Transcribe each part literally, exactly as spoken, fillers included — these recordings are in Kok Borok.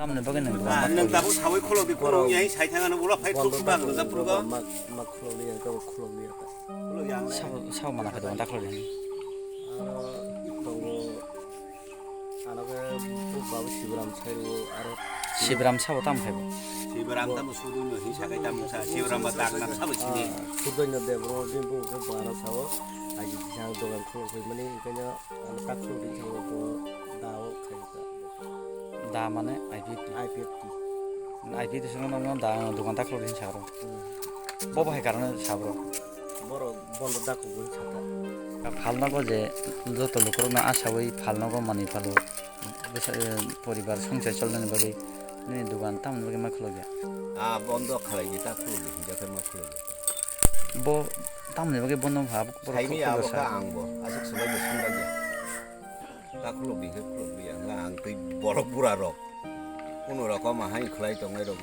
Tamni bagwi nwng dukan ma khulokdi? Nwng tabuk sawi khulokdi, khulok ya, sai thang ano ulo phai khulok ba ang rwjak phuru ba. Ma, ma khulokdi ya, tabuk khulokdi ya. Khulok ya ang le. Sabo, sabo mana khe dukan ta khulokdi. Aro tongo, ano khe buk babu Sibaram sai rwo, aro Sibaram sabo tamo khai bo? Sibaram tamo sudu no hinsa khai tamo sa, Sibaram ba tak nam sabo sini. Ah, Sudoino Debro bini buk khe bara sao, aji jang dogan khulok khai mani, hingkhe no ano tak khulok di sao bo da o khai ta. Da mane I P F T? I P F T. I P F T sino no da dogan ta khulok di hinsa ro. Hmm. Bo bahai karano sabro. Borok bondo da kubun sata. Phalnogo je joto lukurokno asaui phalnogo manwi phalo, bwsa-, eh, poribar songchai cholnani bagwi nini dugan tamoni bagwi ma khulokya? Ah, bondo khalai di, ta khulokdi, hinjak khe ma khulokya. Bo tamoni bagwi bondo wngkha, borok saini khulokya abo kha sa. Ang bo, aswk swbai bo sumranya. Ta khulokdi khe khulokdi, ang, ang tei borok bura rok. Kuno rokom ahai khlai tongnai rok,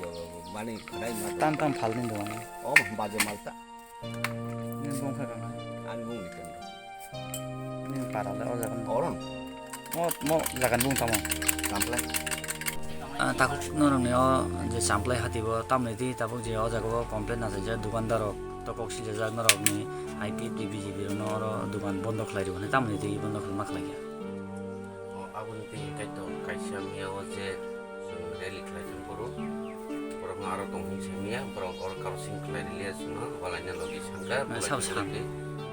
mani khlai ma. Tam tam phalni dugan. Om baje malta. Nini bung kha kang? Ani bung ni kang. Nini para le o jaga ni. Oron. Mo, mo jaga ni bung tamo? Samplai. Ah, takhuk norok ni o je Samplai hati bo tamni di tabuk je o jaga o complain na je dukandar rok to kok si jajak norok ni I P F T B J P rok no oro dukan bondo khlai rw tamni di bondo khlai ma khlai kha. O aboni twi kaitor kaisa miya o je chwng rally khlai thang phuru borokno aro tong hwn sa miya, borok oro karosing khlai rwliya chwngno, balaina logi sangkha, eh, bwlai sabo twi san.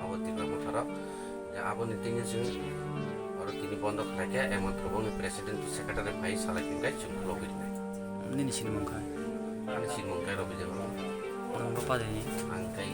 Abo Tipra Motha rok. Je aboni twi chwng oro tini bondo khlai khe, emon bongni president secretary phai salai thang khe chwng khulogwi rwnai. Nini sinimung kha? Ani sinimung khe Robi Debbarma. Nwng bo padini? Ang khe